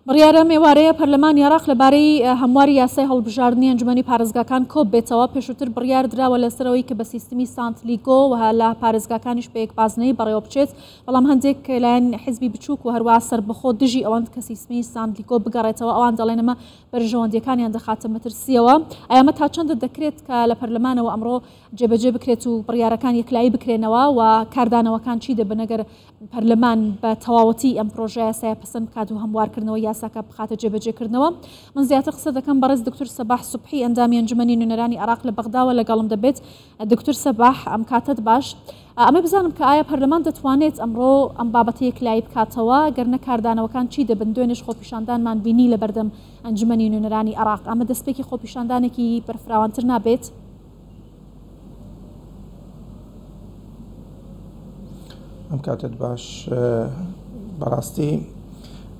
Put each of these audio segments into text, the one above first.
بڕیارە ئەم ئێوارەیە پەرلەمانی عێراق لەبارەی هەمواری یاسای هەڵبژاردنی ئەنجومەنی پارێزگاکان کۆببێتەوە، پێشووتر بڕیار دراوە لەسەر ئەوەی کە بە سیستمی سانت لیگۆ و لە پارێزگاکانیش بە یەک بازنەیی بەڕێوەبچێت، بەڵام هەندێک لایەن حیزبی بچووک و هەروەها سەربەخۆ دژی ئەوەن کە سیستمی سانت لیگۆ بگەڕێتەوە، ئەوان دەڵێن ئەمە بەرژەوەندییەکانیان دەخاتە مەترسییەوە. ئایا ئەمە تا چەندە دەکرێت کە لە پەرلەمانەوە ئەمڕۆ جێبەجێ بکرێت و بڕیارەکان یەکلایی بکرێنەوە و کاردانەوەکان چی دەبن ئەگەر پەرلەمان بە تەواوەتی ئەم پرۆژەیاسایە پەسەند بکات و هەموارکردنەوەی یاساکە بخاتە جێبەجێکردنەوە. من زیاتر قسە دەکەم بەڕێز دکتور سەباح سوبحی ئەندامی ئەنجومەنی نوێنەرانی عێراق لە بەغداوە لەگەڵم دەبێت. دکتور سەباح ئەم کاتەت باش. ئەمە بزانم کە ئایا پەرلەمان دەتوانێت ئەمڕۆ ئەم بابەتە یەکلایی بکاتەوە؟ گەر نە کاردانەوەکان چی دەبن؟ دوێنێش خۆپیشاندانمان بینی لەبەردەم ئەنجومەنی نوێنەرانی عێراق. ئەمە دەستپێکی خۆپیشاندانێکی بەرفراوانتر نابێت؟ ئەم کاتت باش بەڕاستی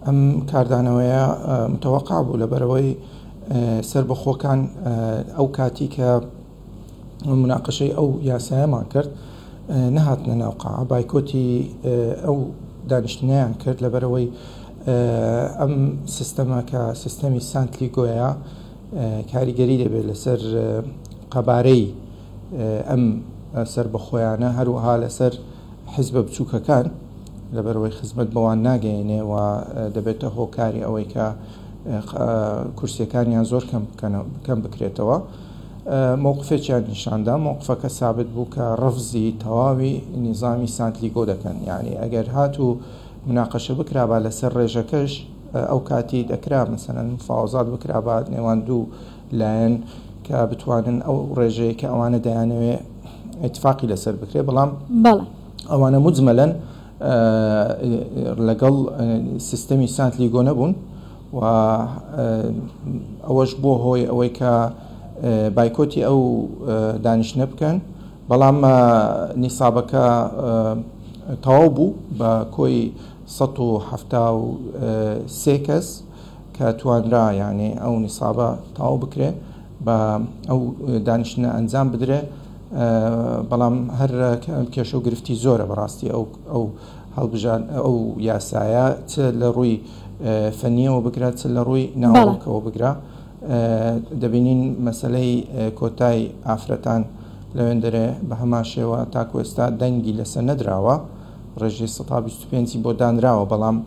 ئەم کاردانەوەیە متەوەقع بوو لەبەرەوەی سەر بەخۆکان ئەو کاتی کە مناقەشەی ئەو یاسایەمان کرد نەهاتنە ناوقا بایکۆتی ئەو دانیشتنیان کرد لەبەرەوەی ئەم سیستەمە کە سیستەمی سانتلی گۆیە کاریگەری دەبێت لەسەر قەبارەی ئەم سەربەخۆیانە، هەروەها لەسەر حیزبە بچووکەکان، لەبەرئەوەی خزمەت بەوان ناگەیەنێ و دەبێتە هۆکاری ئەوەی کە کورسیەکانیان زۆر کەم بکرێتەوە. مەوقفێکیان نیشاندا، مەوقفەکە سابت بوو کە ڕەفزی تەواوی نیزامی سانتلیگۆ دەکەن، یعنی ئەگەر هاتوو مناقەشە بکرابا لەسەر ڕێژەکەش ئەو کاتی دەکرا مەسەلەن مفاوەزات بکرابا نێوان دوو لایەن کە بتوانن ئەو ڕێژەیە کە ئەوانە دەیانەوێ ئیتفاقی لەسەر بکرێ بەڵام ئەوانە مجمەلەن لەگەڵ سیستەمی سانت لیگۆ نەبوون و ئەوەش بۆ هۆی ئەوەی کە بایکۆتی ئەو دانیشتنە بکەن بەڵام نیسابەکە تەواو بوو بە کۆی 173 کەس کە توانرا یانی ئەو نیسابە تەواو بکرێ بە ئەو دانیشتنە ئەنجام بدرێ بەڵام هەر کێشە و گرفتی زۆرە بەڕاستی ئەو ئەو هەڵبژار ئەو یاسایە چ لە ڕووی فەنیەوە بگرە چ لە ڕووی ناوەڕۆکەوە بگرە دەبینین مەسلەی کۆتای ئافرەتان لەوێندەرێ بە هەمان شێوە تاکو ئێستا دەنگی لەسەر نەدراوە ڕێژەی 125 بۆ دانراوە بەڵام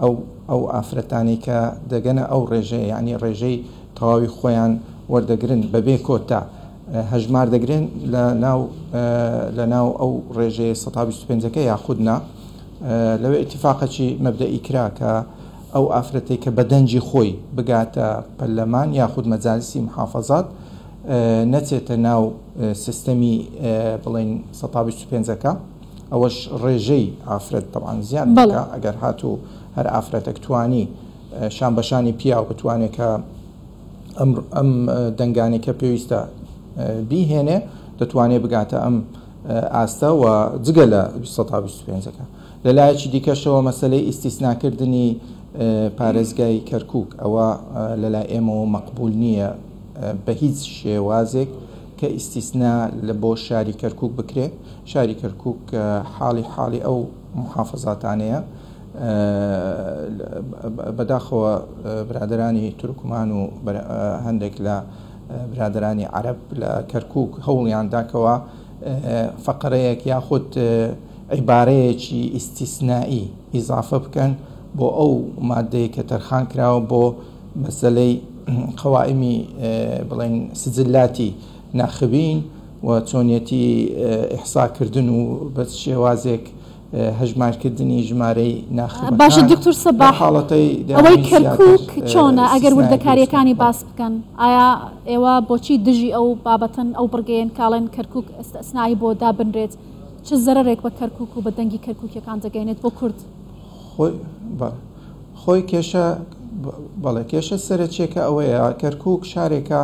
ئەو ئەو ئافرەتانەی کە دەگەنە ئەو ڕێژەیە یانی ڕێژەی تەواوی خۆیان وەردەگرن بەبێ کۆتا هەژمار دەگرێن لە ناو لە ناو ئەو ڕێژەیە 125ەکە یاخود نا لەوێ ئیتفاقەکی مەبدەئی کرا کە ئەو ئافرەتەی کە بە دەنگی خۆی بگاتە پەرلەمان یاخود مەجالسی محافەزات نەچێتە ناو سیستەمی بڵێن 125ەکە ئەوەش ڕێژەی ئافرەت تەبعەن زیاد دەکا ئەگەر هاتوو هەر ئافرەتەک توانی شان بەشانی پیاو بتوانێت کە ئەم ئەم دەنگانەی کە پێویستە بیهێنێ دەتوانێت بگاتە ئەم ئاستە و جگە لە 125ەکە لە لایەکی دیکەشەوە مەسلەی ئیستیسناکردنی پارێزگای کەرکک ئەوە لەلای ئێمەوە مەقبول نییە بە هیچ شێوازێک کە ئیستیسنا لە بۆ شاری کەرکوک بکرێ، شاری کەرکوک حاڵی حاڵی ئەو موحافەزاتانەیە، بەداخەوە برادەرانی تورکمان و هەندێک لە برادەرانی عەرەب لە کەرکوک هەوڵیان دا کەوا فەقەرەیەک یاخود عیبارەیەکی ئیستیسنائی ئیزافە بکەن بۆ ئەو مادەی کە تەرخان کراوە بۆ مەسەلەی قەوائمی بڵێن سجلاتی ناخبین و چۆنیەتی ئیحسا کردن و بە شێوازێک هەژمارکردنی ژمارەی ناخبەکان باشە دکتور لەو سەباح حاڵەتەی ئەوەی دەیانەوێت زیاتر کەرکوک چۆنە ئەگەر ئیستیسنای دروست بکەن. وردەکاریەکانی باس بکەن ئایا ئێوە بۆچی دژی ئەو بابەتەن ئەو بڕگەیەن کاڵێن کەرکوک ئیستئسنائی بۆ دابنرێت چ زەرەرێک بە کەرکوک و بە دەنگی کەرکوکیەکان دەگەینێت بۆ کورد؟ خۆی بەڵێ خۆی کێشە بەڵێ کێشە سەرەکیەکە ئەوەیە کەرکوک شارێکە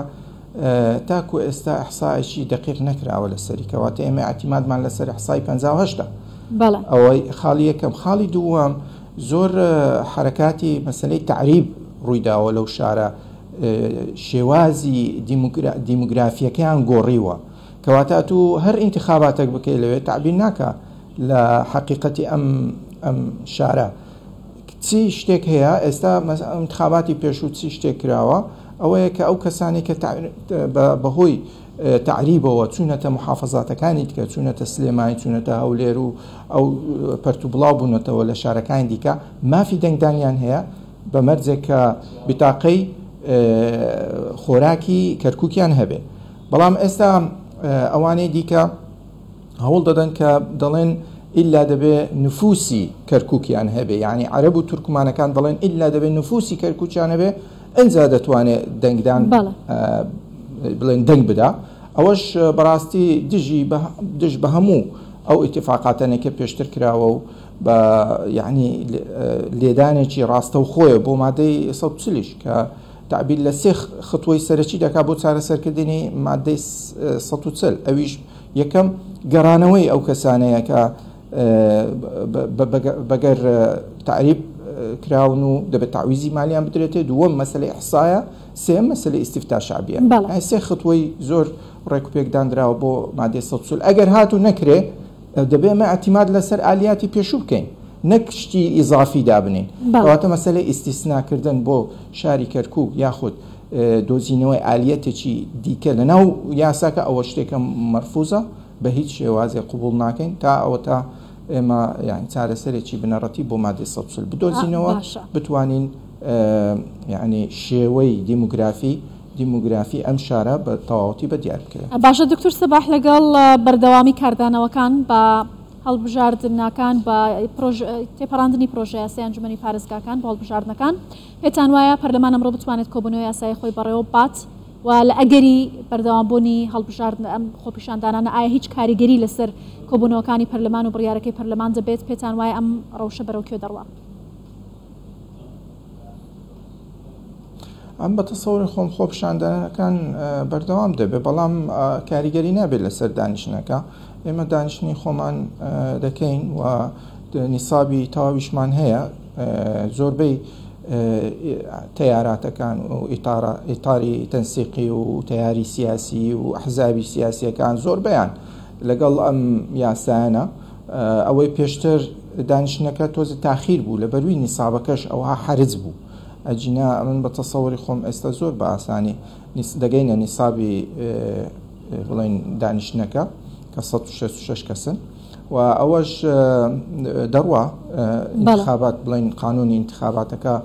تاکو ئێستا ئەحسایەکی دقیق نەکراوە لەسەری کەواتە ئێمە اعتیمادمان لەسەر ئەحسای 58 بەڵێ ئەوەی خاڵی یەکەم خاڵی دووەم زۆر حرەکاتی مەسلەی تعریب ڕوویداوە لەو شارە شێوازی دیموگرافیەکەیان گۆڕیوە کەواتە تو هەر ئینتخاباتێک بکەی لەوێ تعبیر ناکە لە حەقیقەتی ئەم ئەم شارە. چی شتێک هەیە ئێستا ئینتخاباتی پێشوو چی شتێک کراوە ئەوەیە کە ئەو کەسانی کە بەهۆی تەعریبەوە چوونەتە محافەزاتەکانی دیکە، چوونەتە سلێمانی، چوونەتە هەولێر و ئەو پەرت و بڵاو بوونەتەوە لە شارەکانی دیکە، مافی دەنگدانیان هەیە بە مەرجێک کە بیتاقەی خۆراکی کەرکووکیان هەبێ. بەڵام ئێستا ئەوانەی دیکە هەوڵ دەدەن کە دەڵێن ئیلا دەبێ نفوسی کەرکووکیان هەبێ، یعنی عەرەب و تورکمانەکان دەڵێن ئیلا دەبێ نفوسی کەرکووکیان هەبێ ئنجا دەتوانێ دەنگدان بڵێن دەنگ بدا. ئەوەش بەڕاستی دژی دژ بە هەموو ئەو ئیتفاقاتانەی کە پێشتر کراوە و بە یعنی لێدانێکی ڕاستەوخۆیە بۆ مادەی 140 کە تەعبیر لە سێ خطوەی سەرەکی دەکات بۆ چارەسەرکردنی مادەی 140. ئەویش یەکەم گەڕانەوەی ئەو کەسانەیە کە بەگەر تەعریب کراون و دەبێت تەعویزی مالیان بدرێتێ. دووەم مەسەلەی ئیحسایە، سێیەم مەسەلەی ئیستیفتا شەعبیە. یانی سێ خطوەی زۆر ڕێک و پێک دانراوە بۆ مادەی 140. ئەگەر هاتوو نەکرێ دەبێ ئێمە ئیعتیماد لەسەر ئالیاتی پێشوو بکەین نەک شتی ئیزافی دابنین. کەواتە مەسەلەی ئیستیسناکردن بۆ شاری کەرکووک یاخود دۆزینەوەی ئالیەتێکی دیکە لەناو یاساکە ئەوە شتێکە مەرفوزە، بە هیچ شێوازێک قبوڵ ناکەین تا ئەوەتا ئێمە یانی چارەسەرێکی بنەڕەتی بۆ مادەی 140 بدۆزینەوە بتوانین یعنی شێوەی دیموگرافی دیموگرافی ئەم شارە بە تەواوەتی بە دیار بکەوێت. باشە دکتور سەباح لەگەڵ بەردەوامی کاردانەوەکان بە هەڵبژاردنەکان بە تێپەڕاندنی پرۆژە یاسای ئەنجومەنی پارێزگاکان بۆ هەڵبژاردنەکان پێتان وایە پەرلەمان ئەمڕۆ بتوانێت کۆبوونەوەی یاسایی خۆی بەڕێوە ببات و لە ئەگەری بەردەوامبوونی هەڵبژاردن ئەم خۆپیشاندانانە ئایا هیچ کاریگەری لەسەر کۆبوونەوەکانی پەرلەمان و بڕیارەکەی پەرلەمان دەبێت؟ پێتان وایە ئەم ڕەوشە بەرەو کوێ دەڕوا؟ ئەم بە تەسەوری خۆم خۆپیشاندانەکان بەردەوام دەبێت، بەڵام کاریگەری نابێت لەسەر دانیشتنەکە. ئێمە دانیشتنی خۆمان دەکەین و نیسابی تەواویشمان هەیە. زۆربەی تەیاراتەکان و ئیتاری تەنسیقی و تەیاری سیاسی و ئەحزابی سیاسیەکان زۆربەیان لەگەڵ ئەم یاسایانە. ئەوەی پێشتر دانیشتنەکە تۆزە تاخیر بوو لە بەروی نیسابەکەش ئەوها حەرج بوو، ئەجینا من بە تەسەوری خۆم ئێستا زۆر بە ئاسانی دەگەینە نیسابی بڵێن دانیشتنەکە کە 166 کەسن و ئەوەش دەڕوا ئینتخابات بڵێن قانونی ئینتخاباتەکە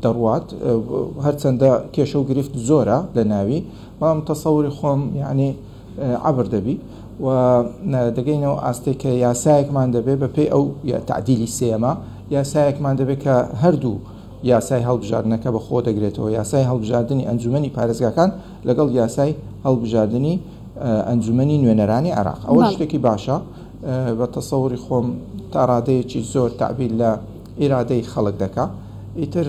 دەڕوات هەرچەندە کێشە و گرفت زۆرە لە ناوی، بەڵام تەسەوری خۆم یعنی عەبر دەبی و دەگەینەوە ئاستێک کە یاسایەکمان دەبێت بە پێی ئەو تعدیلی سێمە یاسایەکمان دەبێت کە هەردوو یاسای هەڵبژاردنەکە بە خۆ دەگرێتەوە، یاسای هەڵبژاردنی ئەنجومەنی پارێزگاکان لەگەڵ یاسای هەڵبژاردنی ئەنجومەنی نوێنەرانی عێراق. ئەوە شتێکی باشە بە تەسەوری خۆم تا ڕادەیەکی زۆر تەعبیر لە ئیرادەی خەڵک دەکا. ئیتر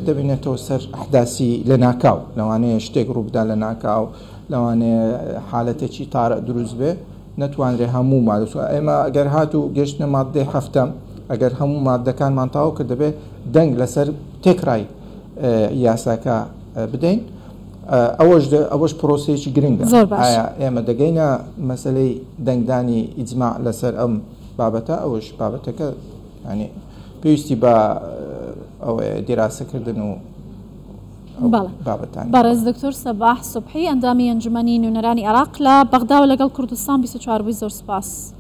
دەبینێتەوە سەر ئەحداسی لەناکاو، لەوانەیە شتێک ڕووبدا لەناکاو، لەوانەیە حالەتێکی تارئ دروست بێ نەتوانرێ هەموو مادە، ئێمە ئەگەر هاتوو گەشتنە ماددەی هەفتەم، ئەگەر هەموو ماددەکانمان تەواو کرد دەبێ دەنگ لەسەر تێکڕای یاساکە بدەین. ئەوەش ئەوەش پرۆسەیەکی گرنگە. زۆر باش. ئایا ئێمە دەگەینە مەسەلەی دەنگدانی ئیجماع لەسەر ئەم بابەتە؟ ئەوەش بابەتەکە یعنی پێویستی بە ئەوەیە دیراسەکردن و بەڵێ. بابەتانی. بەڕێز دکتۆر سەباح سوبحی ئەندامی ئەنجومەنی نوێنەرانی عێراق لە بەغداوە لەگەڵ کوردستان 24 بووی زۆر سوپاس.